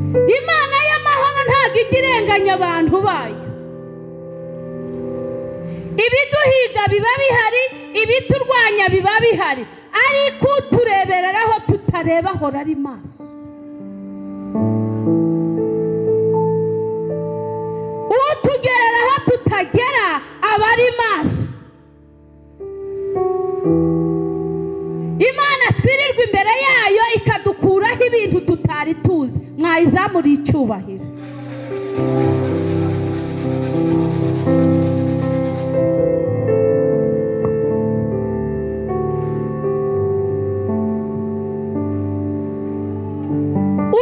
Imana y'amahoro ntabwo ijya irenganya abantu bayo. Ibiduhiga biba bihari, ibiturwanya biba bihari, ariko uturebereraho tutareba ahora ari maso. Utugereraho tutagera aba ari maso. Imana twirirwa imbere yayo ikadukuraho ibintu tutari tuzi. Mwayizamuriye icyubahiro.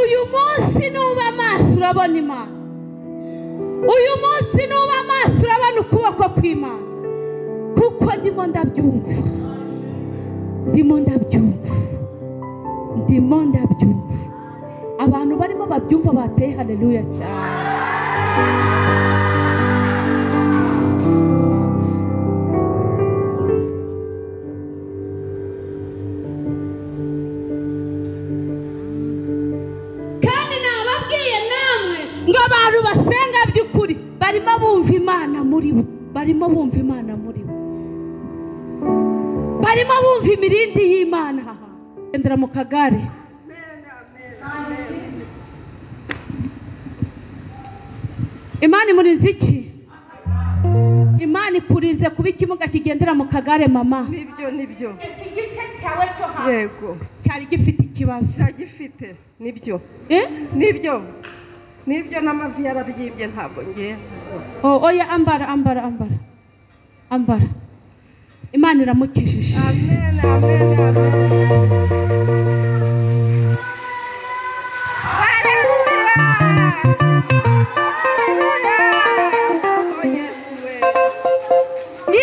Uyu munsi nuba amaso urabona Imana. Uyu munsi nuba amaso urabona ukuboko kw'Imana. Kuko ndimo ndabyumva. Ndimo ndabyumva. Ndimo ndabyumva. Abantu barimo babyumva bateye haleluya cyane. Kandi nababwiye namwe ngo abantu basenga by'ukuri barimo bumva Imana muri bo, barimo bumva Imana muri bo, barimo bumva imirindi y'Imana. Gendera mu kagare. Imana imurinze iki? Imana ikurinze kuba ikimuga kigendera mu kagare mama. Nibyo nibyo. Iki gice cyawe cyo hasi. Yego. Cyari gifite ikibazo. Cyagifite. Nibyo. Nibyo. Nibyo n'amavi yarabyibye ntabwo ngiye. Oh oya, ambara ambara ambara. Ambara. Imana iramukijije. Amen amen amen.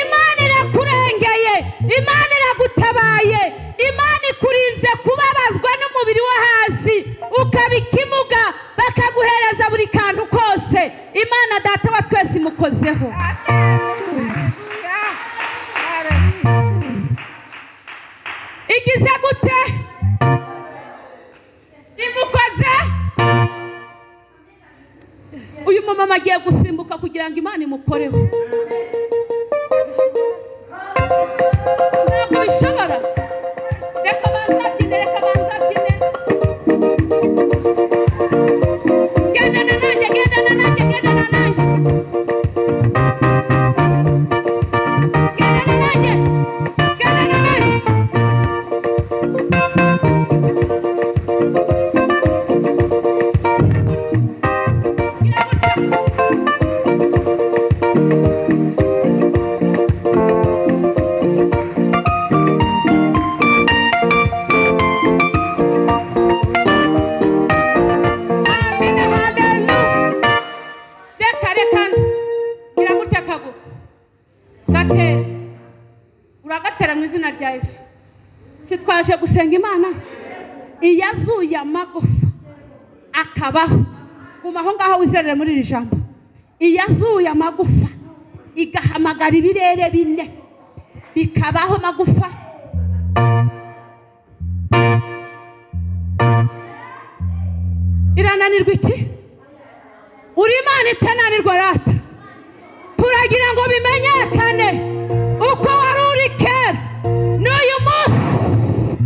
Imana irakurengeye, Imana iragutabaye, Imana ikurinze kubabazwa n'umubiri wo hasi ukaba ikimuga bakaguhereza buri kantu kose. Imana data wa twese imukozeho. Igize gute? Imukoze. Uyu mama agiye gusimbuka kugira ngo Imana imukoreho. Ntabwo bishobora. Reka banzabyine, reka banzabyine. Gendana nanjye, gendana nanjye, gendana nanjye. Gendana nanjye, gendana nanjye. Twaje gusenga Imana iyazuye amagufa akabaho. Guma aho ngaho wizerere muri iri jambo. Iyazuye amagufa igahamagara ibirere bine bikabaho magufa. Irananirwa iki? Uri Imana itananirwa rata. Turagira ngo bimenyekane uko wari uri kera n'uyu munsi.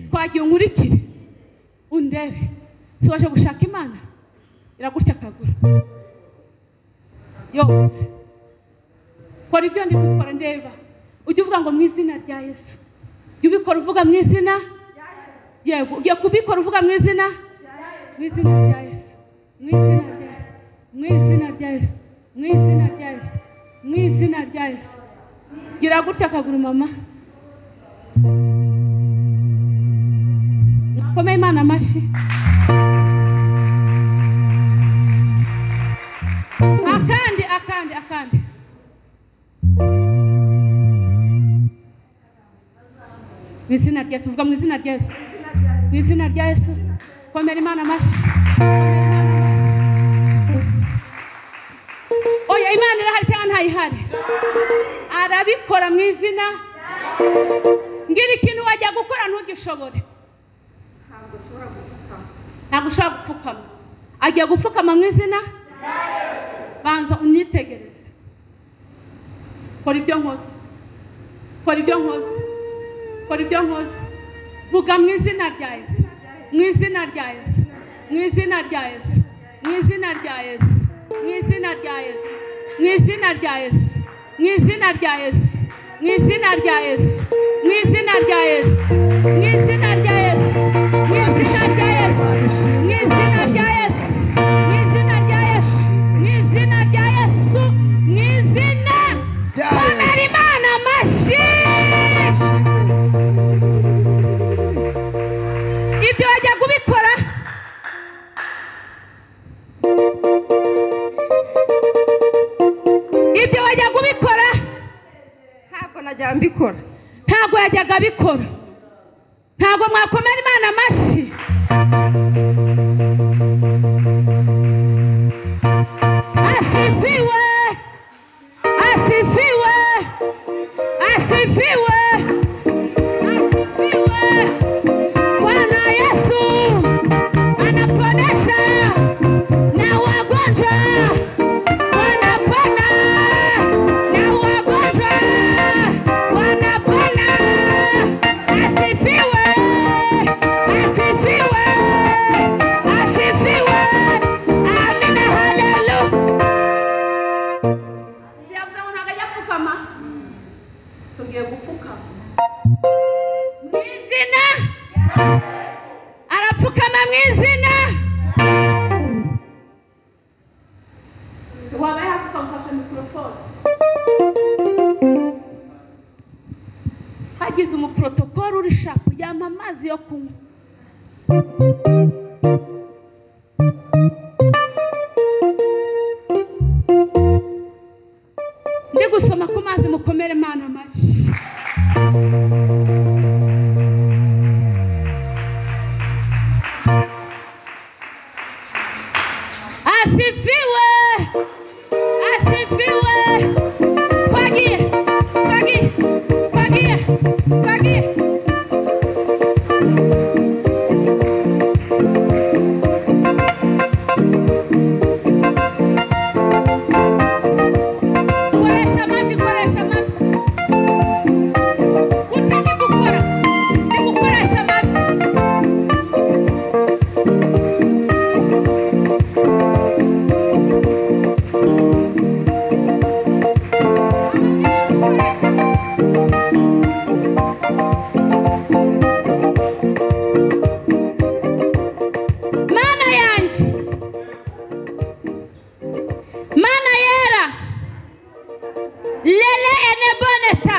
Twagiye unkurikire undebe. Si waje gushaka Imana iragutya akaguru yose. Kora ibyo ndi gukora ndeba. Ujye uvuga ngo mu izina rya Yesu. Ujye ubikora uvuga mu izina. Yego, ugiye kubikora uvuga mu izina. Mu izina rya Yesu. Mu izina rya Yesu. Mu izina rya Yesu. Mu izina rya Yesu. Mu izina rya Yesu. Gira gutya akaguru mama. Kome Imana amashyi. Akandi akandi akandi. Mu izina rya Yesu, vuga mu izina rya Yesu. Mu izina rya Yesu. Komera Imana amashyi. Oya, Imana irahari cyangwa ntayihari? Arabikora mu izina. Ngira ikintu wajya gukora ntugishobore. Ntabwo nshobora gupfukama. Ntabwo ushobora gupfukama. Agiye gupfukama mu izina? Banza unyitegereze. Kora ibyo nkoze. Kora ibyo nkoze. Kora ibyo nkoze. Vuga mu izina rya Yesu. Mu izina rya Yesu. Mu izina rya Yesu. Mu izina rya Yesu. Mu izina rya Yesu. Mu izina rya Yesu. Mu izina rya Yesu. Mu izina rya Yesu. Mu izina rya Yesu. Mu izina rya Yesu. Mu izina rya Yesu. Mu izina rya Yesu. Mu izina rya Yesu. Mu izina rya Yesu. Mu izina komera Imana amashyi. Ibyo wajya kubikora. Ibyo wajya kubikora. Ntabwo najya mbikora. Ntabwo yajyaga abikora. Ntabwo mwakomera Imana amashyi. Asifiwe. Asifiwe. Asifiwe. Asifiwe. Bwana Yesu anaponesha na wagonjwa wanapona, na wagonjwa wanapona. Asifiwe. Asifiwe. Asifiwe. Amina, haleluya. Yavuze ngo ntabwo ajya apfukama. Tugiye gupfukama mu izina. Arapfukama mu izina. Wabaye hafi ukamufasha mikorofone. Hagize umuprotokolo uri shapu yampa amazi yo kunywa. Ndi gusoma ku mazi, mukomere Imana amashyi. Asifiwe. Asifiwe. Twagiye. Twagiye. Twagiye. Twagiye. Koresha amavi, koresha amavi. Gute ndi gukora? Ndi gukoresha amavi. Mana yanjye, Mana yera, lele eneboneta,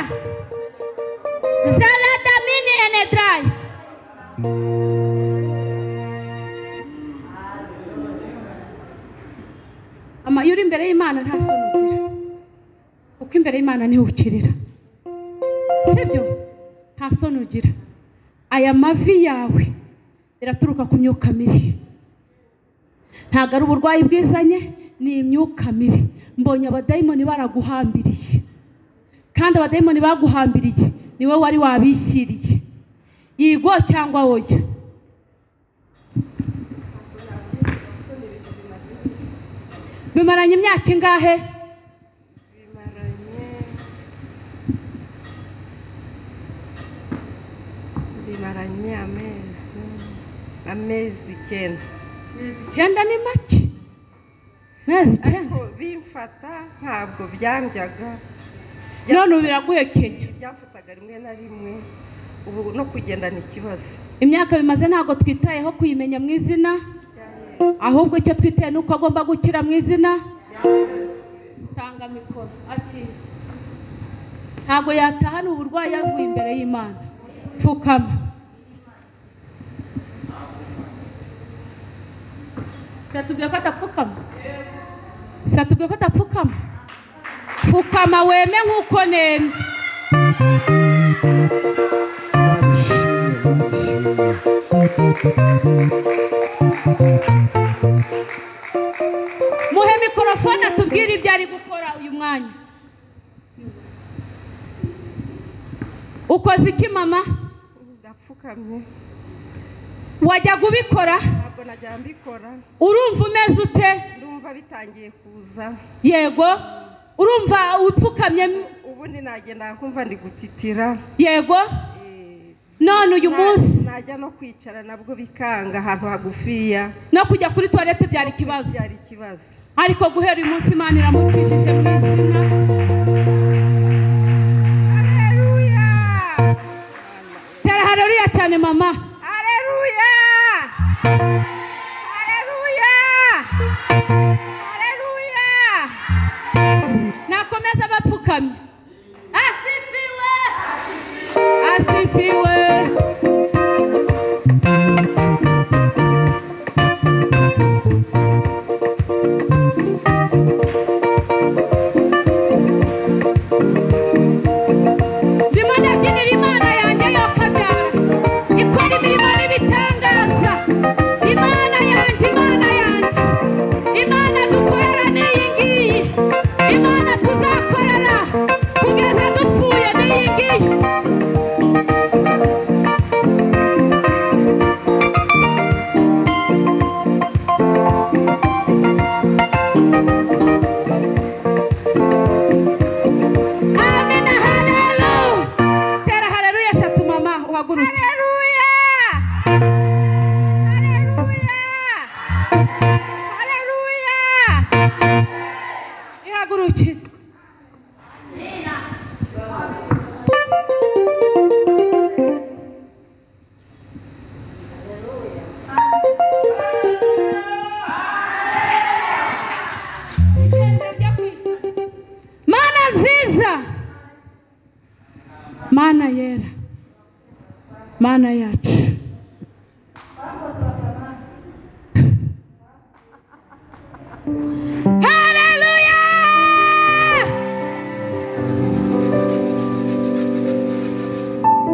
zaladamini enedrai. Ama iyo uri imbere y'Imana nta soni ugira, kuko imbere y'Imana niho ukirira, sibyo? Nta soni ugira. Aya mavi yawe iraturuka ku myuka mibi. Ntabwo ari uburwayi bwizanye, ni imyuka mibi. Mbonye abadayimoni baraguhambiriye, kandi abadayimoni baguhambiriye niwe wari wabishyiriye. Yigo cyangwa oya? Bimaranye imyaka ingahe? Bimaranye amezi 9. Amezi 9 ni make. Amezi 9. Ariko bimfata ntabwo byandyaga. None ubu biraguhekenya. Byamfataga rimwe na rimwe, ubu no kugenda ni ikibazo. Imyaka bimaze ntabwo twitayeho kuyimenya mu izina, ahubwo icyo twitaye ni uko agomba gukira mu izina. Tanga mikoro, akira. Ntabwo yatahana uburwayi yavuye imbere y'Imana. Pfukama. Satubwiye ko adapfukama. Satubwiye ko adapfukama. Pfukama weme nk'uko nemye. Muhe mikorofone atubwire ibyo ari gukora uyu mwanya. Ukoze iki mama? Ndapfukamye. Wajya ubikora? Ntabwo najya mbikora. Urumva umeze ute? Ndumva bitangiye kuza. Yego. Urumva upfukamye? Ubundi nagenda nkumva ndi gutitira. Yego. None uyu munsi najya no kwicara nabwo bikanga ahantu hagufiya. No kujya kuri toilette byari ikibazo. Byari ikibazo. Ariko guhera uyu munsi Imana iramukijije mu izina. Haleluya. Tera haleluya cyane mama. Haleluya. Haleluya. Haleluya. Nakomeza bapfukamye. Asifiwe. Asifiwe. Ndimo ndabyinira Imana yanjye yokabyara, ikora imirimo n'ibitangaza. Imana yanjye, Imana yanjye, Imana dukorera n'iyi ngiyi, Imana tuzakorera kugeza dupfuye n'iyi ngiyi. Amina, haleluya. Tera haleluya eshatu mama, uhaguruke. Haleluya. Haleluya. Haleluya. Ihagurukire. Mana nziza, Mana yera, Mana yacu. Haleluya!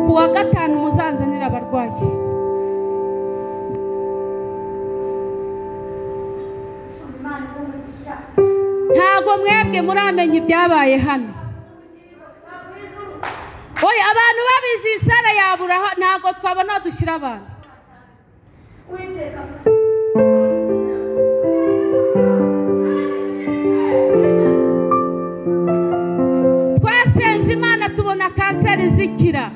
Kuwa gatanu muzanzanira abarwayi. Ntago mwebwe muramenya ibyabaye hano. Oya, abantu babizi isara yabura, ntago twabona dushyira abantu. Twasenze Imana tubona kanseri zikira.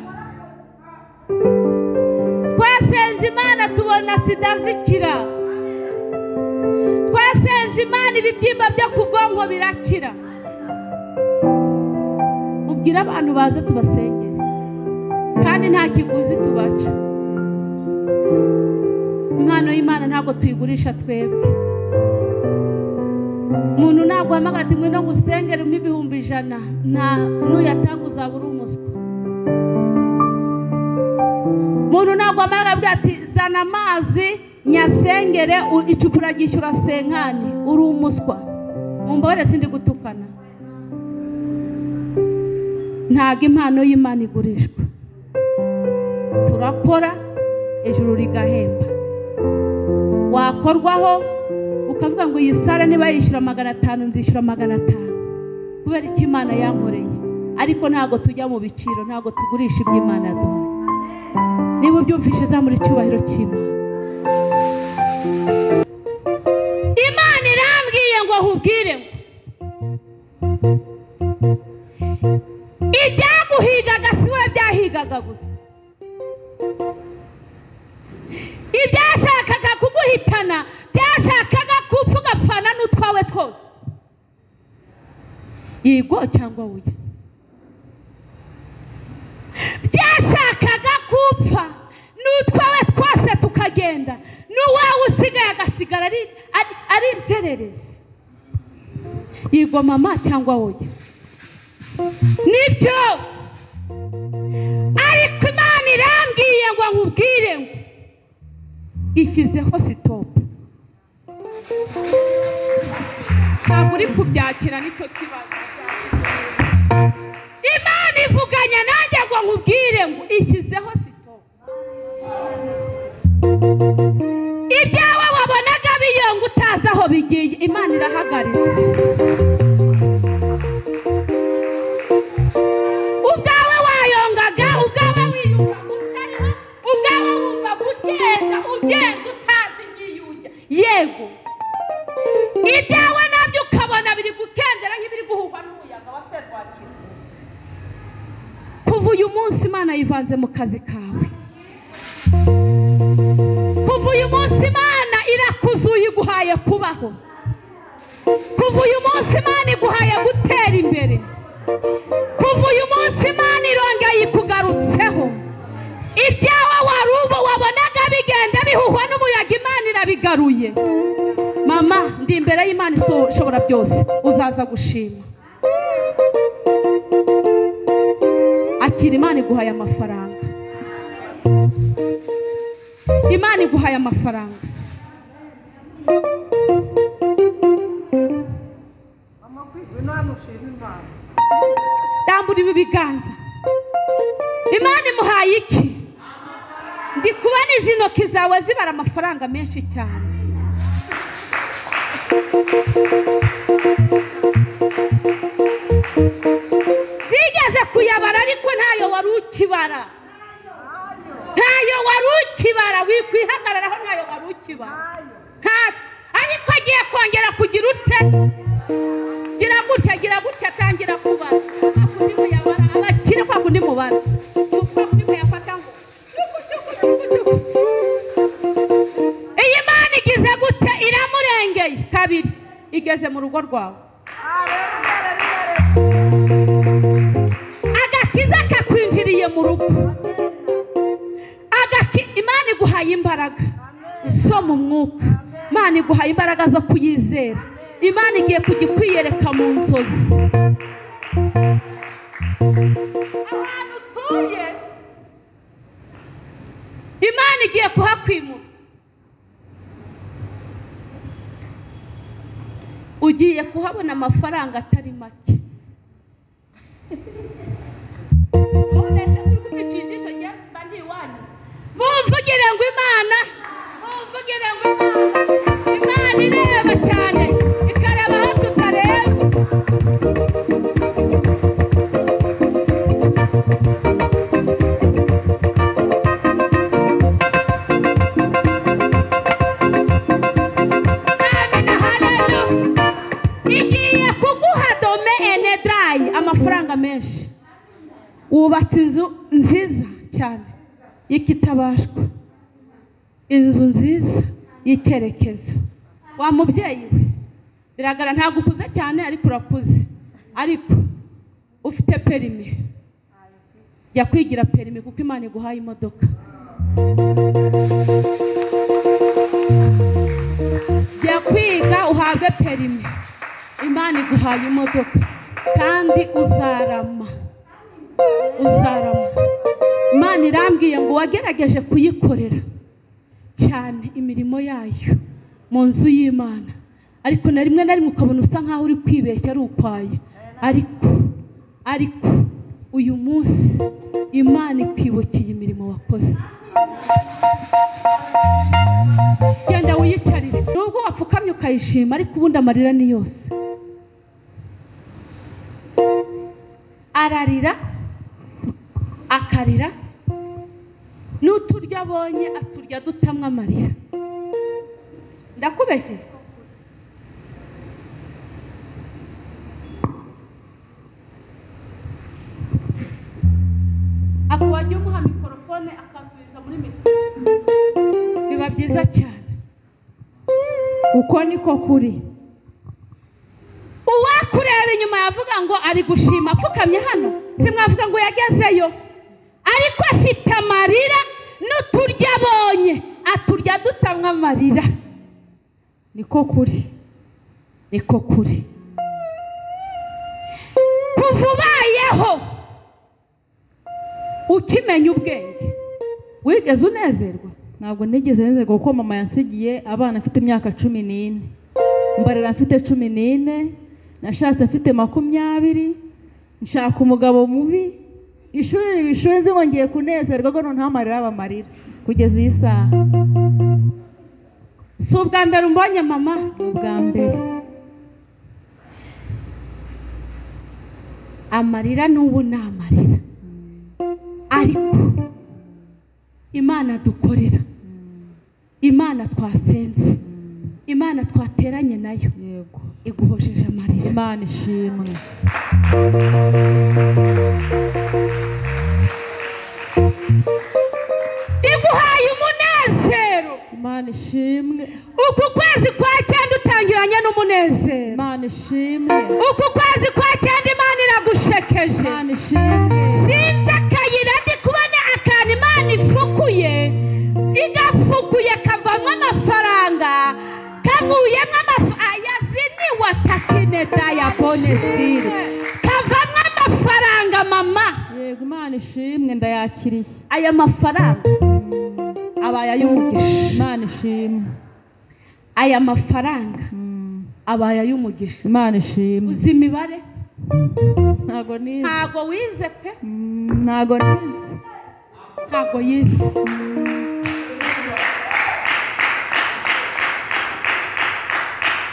Twasenze Imana tubona sida zikira. Twasenze Imana ibibyimba byo ku bwonko birakira. Ubwira abantu baze tubasengere, kandi nta kiguzi tubaca. Impano y'Imana ntabwo tuyigurisha twebwe. Umuntu ntabwo ahamagara ati ngwino ngusengere umpe 100,000, nta nuyatanga uzaba uri umuswa. Umuntu ntabwo ahamagara avuga ati zana amazi nyasengere icupa uraryishyura senkani, uri umuswa. Mumbabarire sindi gutukana. Ntabwo impano y'Imana igurishwa. Turakora ijuru rigahemba. Wakorwaho ukavuga ngo iyi sare niba yishyura 500 nzishyura 500 kubera icyo Imana yankoreye. Ariko ntabwo tujya mu biciro, ntabwo tugurisha ibyo Imana yaduhaye. Niba ubyumvise zamura icyubahiro cy'Imana. Imana irambwiye ngo nkubwire ngo ibyaguhigaga si we byahigaga gusa, ibyashakaga kuguhitana byashakaga kupfa ugapfana n'utwawe twose. Yego cyangwa oya? Byashakaga kupfa n'utwawe twose tukagenda, n'uwawe usigaye agasigara ari inzererezi. Yego mama cyangwa oya? Nibyo. Ariko Imana irambwiye ngo nkubwire ngo ishyizeho sitopu. Ntabwo uri kubyakira, nicyo kibazo. Imana ivuganya nanjye ngo nkubwire ngo ishyizeho sitopu. Ibyawe wabonaga biyonga utazi aho bigiye, Imana irahagaritse. Ubwawe wayongaga, ubwawe wiyumva utariho, ubwawe wumva ugenda. Yego, ibyawe nabyo ukabona biri gukendera nk'ibiri guhuhwa n'umuyaga wa serwakira. Kuva uyu munsi Imana yivanze mu kazi kawe. Kuva uyu munsi Imana irakuzuye, iguhaye kubaho. Kuva uyu munsi Imana iguhaye gutera imbere. Kuva uyu munsi Imana irongeye ikugarutseho. Ibyawe wari ubu wabonaga bigenda bihuhwa n'umuyaga, Imana irabigaruye. Mama, ndi imbere y'Imana ishobora byose, uzaza gushima. Akira, Imana iguhaye amafaranga. Imana iguhaye amafaranga. Rambura ibi biganza. Imana imuhaye iki? Ndi kubona izi ntoki zawe zibara amafaranga menshi cyane. Zigeze kuyabara ariko ntayo wari ukibara. Ntayo wari ukibara, wikwihagararaho, ntayo wari ukibara. Ariko agiye kongera kugira ute? Gira gutya, gira gutya, atangira kubara. Kwa kundi muyabara, abakire kwa kundi mubara. Kwa kundi muyafata ngo cuku cuku cuku cuku. Iyi Mana igize gute? Iramurengeye kabiri, igeze mu rugo rwawe. Agakiza kakwinjiriye mu rugo. Imana iguhaye imbaraga zo mu mwuka. Imana iguhaye imbaraga zo kuyizera. Imana igiye kujya ikwiyereka mu nzozi. Ahantu utuye Imana igiye kuhakwimura. Ugiye kuhabona amafaranga atari make. Mumvugire ngo Imana, mumvugire ngo Imana. Imana ireba cyane, ikareba aho tutareba. Amina, haleluya. Igiye kuguha dome enedrayi, amafaranga menshi. Wubatse inzu nziza cyane y'ikitabashwa, inzu nziza y'icyerekezo. Wa mubyeyi we, biragara ntabwo ukuze cyane ariko urakuze, ariko ufite perimi. Jya kwigira perimi kuko Imana iguhaye imodoka. Jya kwiga uhabwe perimi, Imana iguhaye imodoka, kandi uzarama, uzarama. Imana irambwiye ngo wagerageje kuyikorera cyane imirimo yayo mu nzu y'Imana, ariko na rimwe na rimwe ukabona usa nkaho uri kwibeshya ari ukwaye. Ariko uyu munsi Imana ikwibukiye imirimo wakoze. Genda wiyicarire, nubwo wapfukamye ukayishima, ariko ubundi amarira ni yose. Ararira, akarira, n'uturya abonye aturya dutamwa amarira. Ndakubeshye? Ako wajya umuha mikorofone akansubiza muri mikoro, biba byiza cyane. Uko niko kuri. Uwakureba inyuma yavuga ngo ari gushima apfukamye hano, simwavuga ngo yagezeyo, ariko afite amarira n'uturya abonye aturya dutamwa amarira. Niko kuri, niko kuri. Kuva ubayeho ukimenya ubwenge, wigeze unezerwa? Ntabwo nigeze nezerwa kuko mama yansigiye abana mfite imyaka 14, mbarera mfite 14, nashatse mfite 20, nshaka umugabo mubi, ishuri riba ishuri, nzi ngo ngiye kunezerwa ko noneho amarira aba amarira kugeza iyi saha. Si ubwa mbere umbonye mama? Ni ubwa mbere. Amarira n'ubu ni amarira, ariko Imana dukorera, Imana twasenze, Imana twateranye nayo yego iguhojeje amarira. Imana ishimwe. Iguhaye umunezero. Imana ishimwe. Uku kwezi kwa cyenda utangiranye n'umunezero. Imana ishimwe. Uku kwezi kwa cyenda Imana iragushekeje. Imana ishimwe. Sinzi akayira ndi kubona akantu Imana ifukuye, igafukuye kavamo amafaranga, kavuyemo ayaziniwa takineta ya bonesiri, kavamo amafaranga mama. Yego Imana ishimwe ndayakiriye. Aya mafaranga abaye ay'umugisha. Imana ishimwe. Aya mafaranga abaye ay'umugisha. Imana ishimwe. Uzi imibare? Ntago nize. Ntago wize pe. Ntago nize. Ntago yize.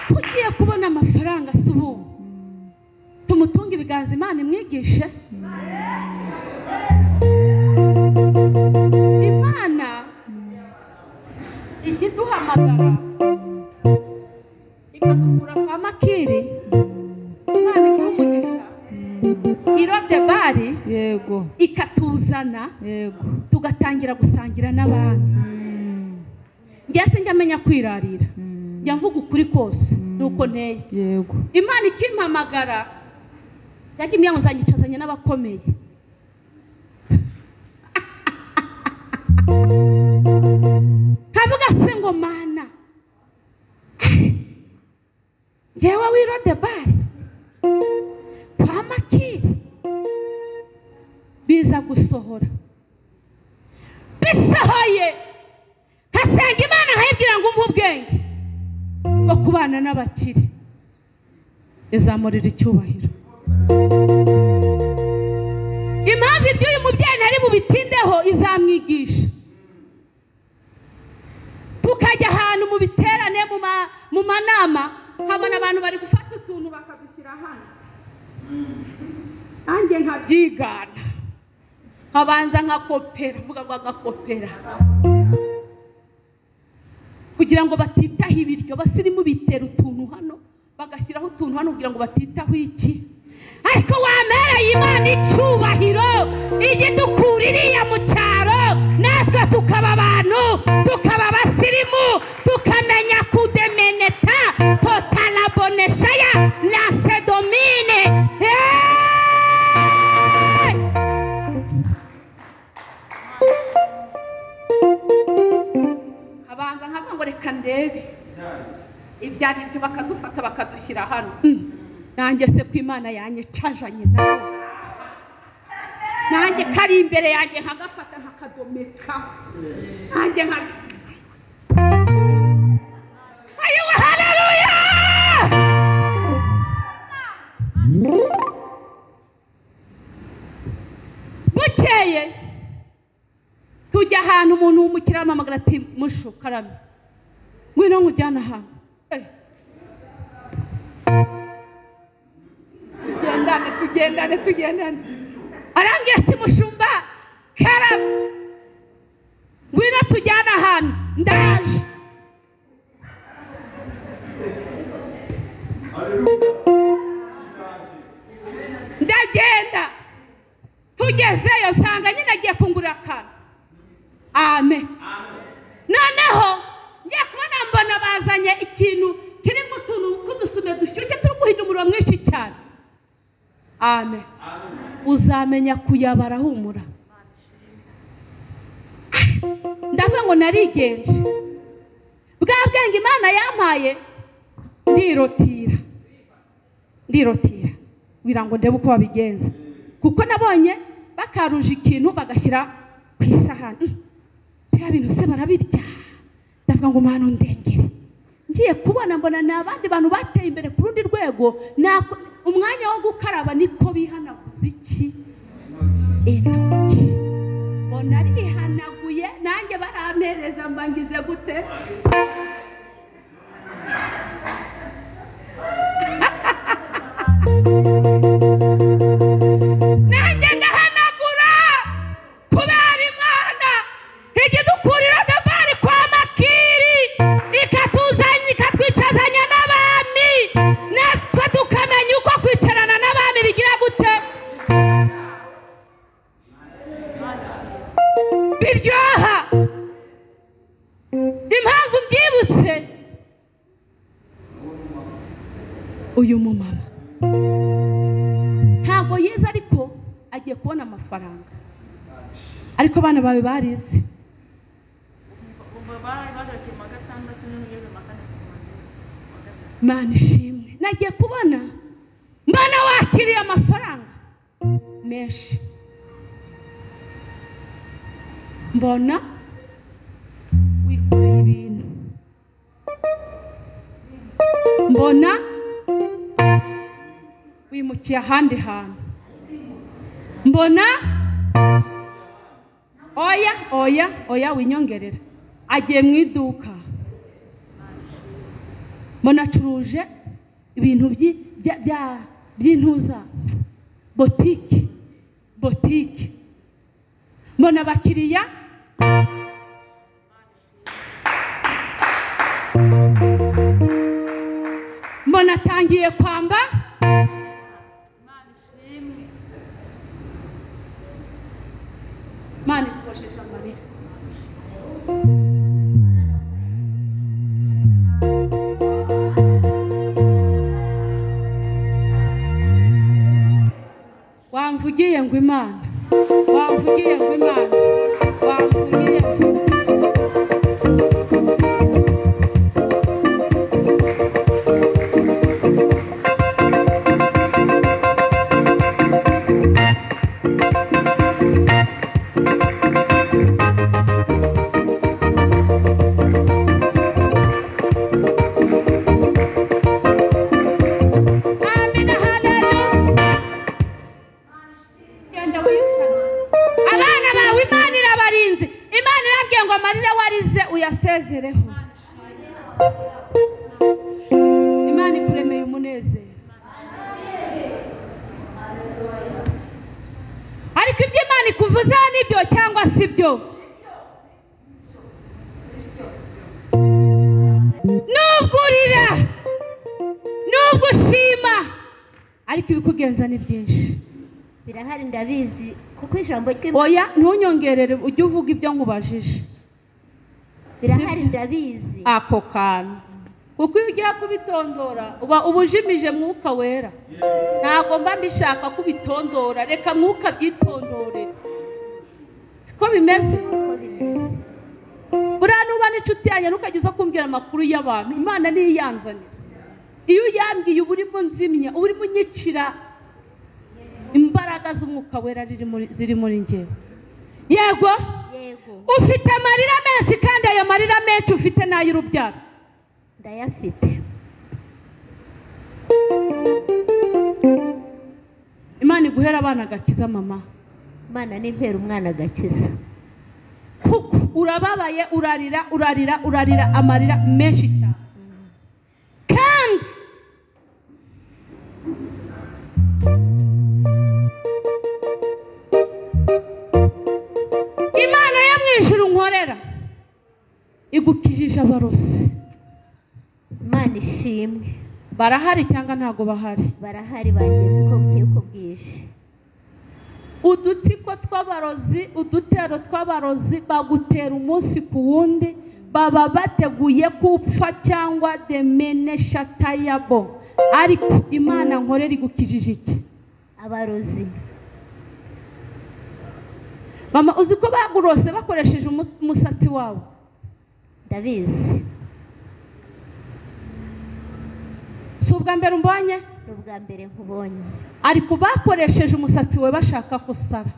Tugiye kubona amafaranga si ubu. Tumutunge ibiganza Imana imwigishe. Imana ikiduhamagara ikadukura kwa Makiri, Imana iguha umugisha Irodebari, yego ikatuzana, yego tugatangira gusangira n'abandi. Njye sinjya menya kwirarira, njya mvuga ukuri kose nuko nteye. Yego Imana ikimpamagara yajya imyango zanyicazanye n'abakomeye. Kavuga se ngo mana njyewe w'Irodebari kwa Makiri biza gusohora, bisohoye nkasenga Imana nkayibwira ngo umpe ubwenge bwo kubana n'abakire, izamurira icyubahiro. Impamvu iby'uyu mubyeyi ntari bubitindeho, izamwigisha. Tukajya ahantu mu biterane mu manama, nkabona abantu bari gufata utuntu bakadushyira hano, nanjye nkabyigana, nkabanza nkakopera, mvuga ngo agakopera kugira ngo batitaho ibiryo. Basirimu bitera utuntu hano, bagashyiraho utuntu hano kugira ngo batitaho iki. Ariko wamereye Imana icyubahiro igidukura iriya mu cyaro, natwe tukaba abantu, tukaba abasirimu, tukamenya kudemeneta totalaboneshaya lasedomine. Abanza nkavuga ngo reka ndebe ibyo ari byo, bakadufata bakadushyira hano. Nanjye se ko Imana yanyicajanye nawe, nanjye kari imbere yanjye nkagafata nkakadomeka, nanjye nka ayiwe haleluya. Bukeye tujya ahantu umuntu w'umukire ampamagara ati mushu karame ngwino nkujyane ahantu. Tugendane tugendane tugendane. Arambwira ati mushumba karame ngwino tujyane ahantu, ndaje. Ndagenda, tugezeyo nsanga nyine agiye kungurira akantu. Amen. Noneho ngiye kubona mbona bazanye ikintu kirimo utuntu tw'udusume dushyushye turi guhinda umuriro mwinshi cyane. Amen. Uzamenya kuyabara humura. Ndavuga ngo narigenje bwa bwenge Imana yampaye, ndirotira ndirotira kugira ngo ndebe uko babigenza, kuko nabonye bakaruje ikintu bagashyira ku isahani, bya bintu se barabirya. Ndavuga ngo Mana ndengere. Ngiye kubona mbona ni abandi bantu bateye imbere ku rundi rwego, umwanya wo gukaraba niko bihanaguza iki intoki, mbona arihanaguye nanjye barampereza mbangize gute. Nanjye ndahanagura kubera Imana ikidukurira Debari kwa Makiri, ikatuzanye ikatwica Uretse uyu mumama ntabwo yize ariko agiye kubona amafaranga. Ariko abana bawe barize. Mana ishimwe, nagiye kubona mbana wakiriye amafaranga menshi, mbona wikoreye ibintu, mbona wimukiye ahandi hantu, mbona oya oya oya winyongerera, agiye mu iduka, mbona acuruje ibintu by'intuza botike botike, mbona abakiriya mbona atangiye kwamba. Mana ikosheje amarira. Wamvugiye ngo Imana, wamvugiye ngo Imana, wamvugiye ngo uyasezereho. Imana ikuremeye umunezero. Ariko ibyo Imana ikuvuze nibyo cyangwa si byo? Nubwo urira, nubwo ushima, ariko ibikugenza ni byinshi. Birahari ndabizi kuko ijambo ry'Imana. Oya ntunyongerere, ujye uvuga ibyo nkubajije. Birahari ndabizi. Ako kantu kuko iyo ugiye kubitondora uba ubujimije mwuka wera. Ntabwo mba mbishaka kubitondora, reka mwuka byitondore. Siko bimeze. Buriya nuba n'inshuti yanjye ntukajya uza kumbwira amakuru y'abantu. Imana niyo iyanzanira. Iyo uyambwiye uba urimo nzimya, uba urimo unyicira imbaraga z'umwuka wera ziri muri njyewe. Yego. Ufite amarira menshi kandi ayo marira menshi ufite n'ay'urubyaro. Ndayafite. Imana iguhera abana agakiza mama. Imana nimpera umwana agakiza. Kuko urababaye, urarira urarira urarira amarira menshi cyane. Kandi Imana yo mu ijuru nkorera igukijije abarozi. Imana ishimwe. Barahari cyangwa ntago bahari? Barahari bagenzi ko bukeye uko bwije. Udutsiko tw'abarozi, udutero tw'abarozi bagutera umunsi ku wundi, baba bateguye kupfa cyangwa demeneshatayabo. Ariko Imana nkorera igukijije iki? Abarozi. Mama uzi ko bagurose bakoresheje umusatsi wawe? Ndabizi. Si ubwa mbere umbonye? Ni ubwa mbere nkubonye. Ariko bakoresheje umusatsi wawe bashaka kusara.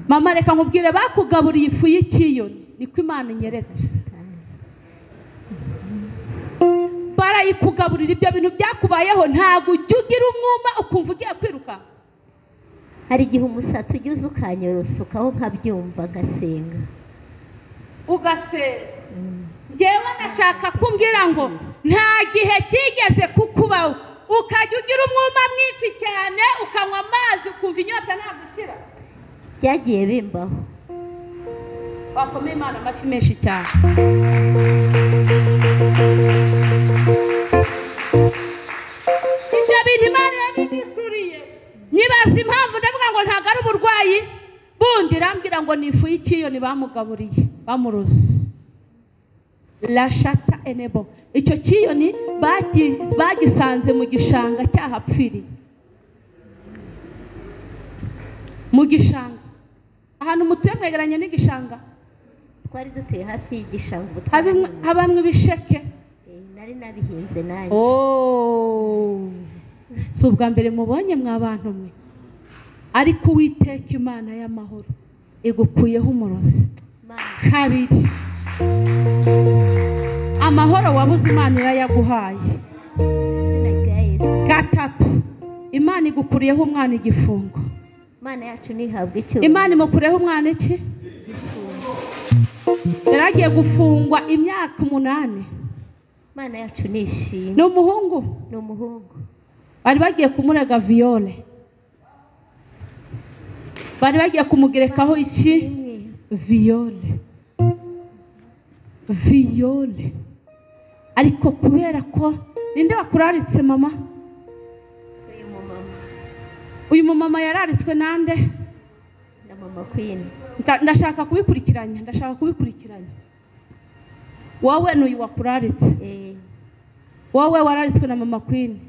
Mama reka nkubwire, bakugaburiye ifu y'ikiyoni, niko Imana inyeretse. Barayikugaburira. Ibyo bintu byakubayeho ntabwo ujya ugira umwuma ukumva ugiye kwiruka. Hari igihe umusatsi ujya uza ukanyorosokaho nkabyumva ngasenga. Ugasenga. Njyewe ndashaka kumbwira ngo nta gihe kigeze kukubaho ukajya ugira umwuma mwinshi cyane, ukanywa amazi ukumva inyota ntagushira. Byagiye bimbaho. Wakomeye Imana amashyi menshi cyane. Ibyo bintu Imana yabigishuriye. Nyibaza impamvu ndavuga ngo ntabwo ari uburwayi bundi, irambwira ngo ni ifu y'ikiyoni bamugaburiye bamuroze. Lashata enebo. Icyo kiyoni bagisanze mu gishanga cyahapfiriye. Mu gishanga. Ahantu mutuye mwegeranye n'igishanga. Twari dutuye hafi y'igishanga. Habamwe ibisheke. Nari nabihinze nanjye. Oh. Si ubwa mbere mubonye mwa bantu mwe. Ariko Uwiteka Imana y'amahoro igukuyeho umurozi. Kabiri. Amahoro wabuze Imana irayaguhaye. Gatatu. Imana igukuriyeho umwana igifungo. Imana yacu nihabwe icyubahiro. Imana imukureho umwana iki? Igifungo. Yaragiye gufungwa imyaka 8. Imana yacu nishimwe. Ni umuhungu? Ni umuhungu. Bari bagiye kumurega viole. Bari bagiye kumugerekaho iki? Viole. Viole. Ariko kubera ko ninde wakuraritse mama? Uyu mumama yararitswe nande? Na mama Queen. Ndashaka kubikurikiranya, ndashaka kubikurikiranya. Wowe n'uyu wakuraritse. Wowe wararitswe na mama Queen.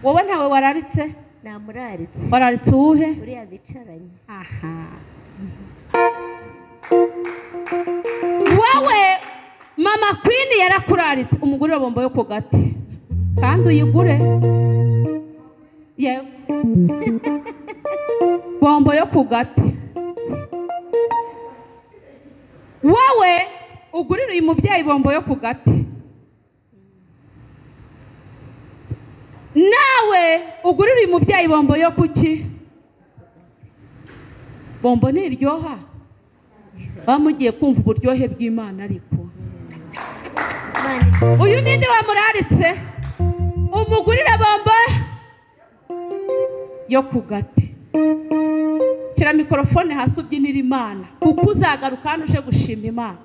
Wowe ntawe wararitse? Namuraritse. Wararitse uwuhe? Uriya bicaranye. Aha. Wowe mama Queen yarakuraritse, umugurira bombo yo ku gati. Kandi uyigure. Yego. Bombo yo ku gati. Wowe ugurira uyu mubyeyi bombo yo ku gati. Nawe ugurira uyu mubyeyi bombo yo kuki? Bombo ntiryoha. Bamugiye kumva uburyohe bw'Imana ariko. Uyu ninde wamuraritse? Umugurira bombo yo ku gati. Shyira mikorofone hasi ubyinira Imana, kuko uzagaruka hano uje gushima Imana.